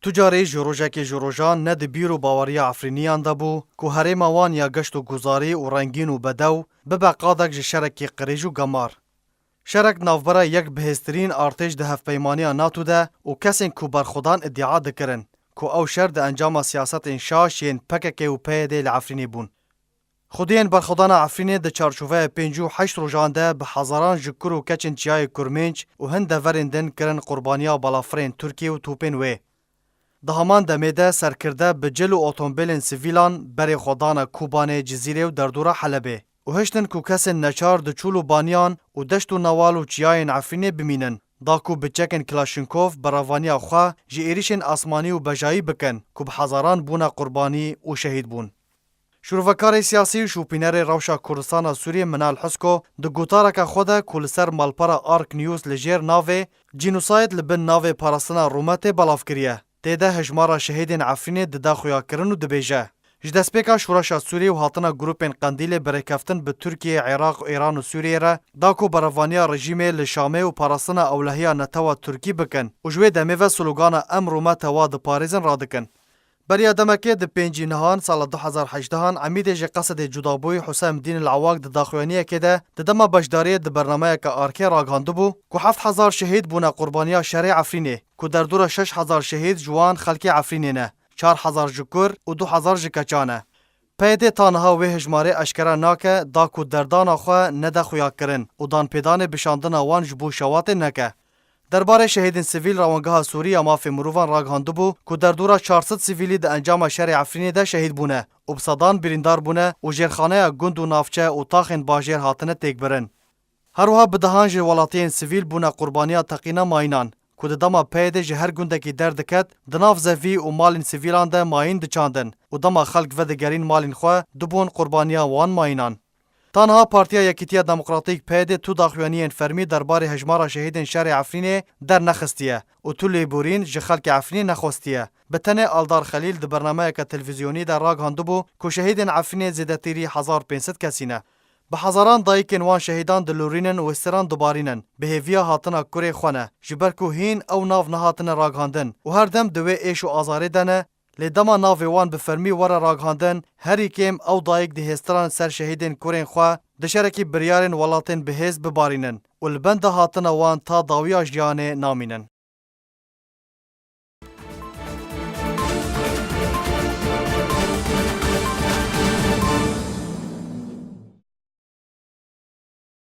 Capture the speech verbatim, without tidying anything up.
Tu carî ji rojekê ji rojan ne di bîr û baweriya Efrîniyan de bû ku herêma wan ya geşt û guzarî û rengîn û bedew bibe qadek ji şerekî qirêj û gemar. Şerek navbera yek bihêztirîn artêş di hevpeymaniya NATO de û kesên ku berxwedan îdia dikirin ku ew şer di encama siyasetên şaş yên P K K û P Y D li Efrînê bûn. Xwediyên berxwedana Efrînê di çarçoveya pêncî û heşt rojan de bi hezaran ji kur û keçên çiyayê Kurmênc û hin deverên din kirin qurbaniya balafirên Tirkiyê û topên wê. Di heman demê de serkirde bi cil û otomobîlên sivîlan berê xwe dane Kobanê, Cizîrê û derdora Helebê û hiştin ku kesên neçar di çûl û baniyan û deşt û newal û çiyayên Efrînê bimînin, da ku bi çekên Klaşinkov berevaniya xwe ji êrişên asmanî û bejayî bikin ku bi hezaran bûne qurbanî û şehîd bûn. Şûrovekarê siyasî û şopînerê rewşa Kurdistana Sûriyê Minal Husko di gotareke xwe de ku li ser malpera Ark News li jêr navê Genocide li bin navê parastina Rûmetê belav kiriye, tê de hejmara şehîdên Efrînê dide xuyakirin û dibêje, ji destpêka şoreşa Sûriyê û hatina grûpên Qendîlê bi rêkeftin bi Tirkiye, Iraq, Îran û Sûriyê re da ku berevaniya rejîmê li Şamê û parastina ewlehiya netewa Tirkî bikin û ji wê demê ve slogana Em Rûmete wa diparêzin radikin. Beriya demekê di pêncî nihan sala du hezar hejdehan Emîdê ji Qesedê Cudabûyî Huseyndîn El Awak di daxuyaniyekê de di dema beşdariyê di bernameyeke Arkê ragihandibû ku heft hezar şehîd bûne qurbaniya şerê Efrînê, ku derdora şeş hezar şehîd ji wan xelkê Efrînê ne, çar hezar ji kur û du hezar ji keça ne. P Y D ta niha wê hejmarê eşkere nake, da ku derdana xwe nede xuyakirin û danpêdanê bi şandina wan ji bo şewatê neke. Derbarê şehîdên sivîl, Rewangeha Sûrî ya Mafê Mirovan ragihandibû ku derdora çar sed sivîlî di encama şerê Efrînê de şehîd bûne û bi sedan birîndar bûne û jêrxaneya gund û navçe û taxên bajêr hatine têkbirin. Her wiha bi dehan ji welatiyên sivîl bûne qurbaniya teqîna mayînan, ku di dema P Y D ji her gundekî derdiket, di nav zevî û malên sivîlan de mayîn diçandin û dema xelk vedigerîn malên xwe, dibûn qurbaniya wan mayînan. Ta niha Partiya Yekîtiya Demokratîk, P Y D, tu daxuyaniyên fermî derbarê hejmara şehîdên şerê Efrînê dernexistiye û tu lêborîn ji xelkê Efrînê nexwestiye. Bi tenê Aldar Xelîl di bernameyeke televîzyonî de ragihandibû ku şehîdên Efrînê zêdetirî hezar pênc sed kesî ne. Bi hezaran dayikên wan şehîdan dilorînin û hêsteran dibarînin, bi hêviya hatina kurê xwe ne, ji ber ku hîn ew nav nehatine ragihandin û her dem di wê êş û azarê de ne, lê dema navê wan bi fermî were ragihandin, herî kêm ew dayik di hêsteran ser şehîdên kurên xwe dişerekî biryarên welatên bihêz bibarînin û li benda hatina wan ta dawiya jiyanê namînin.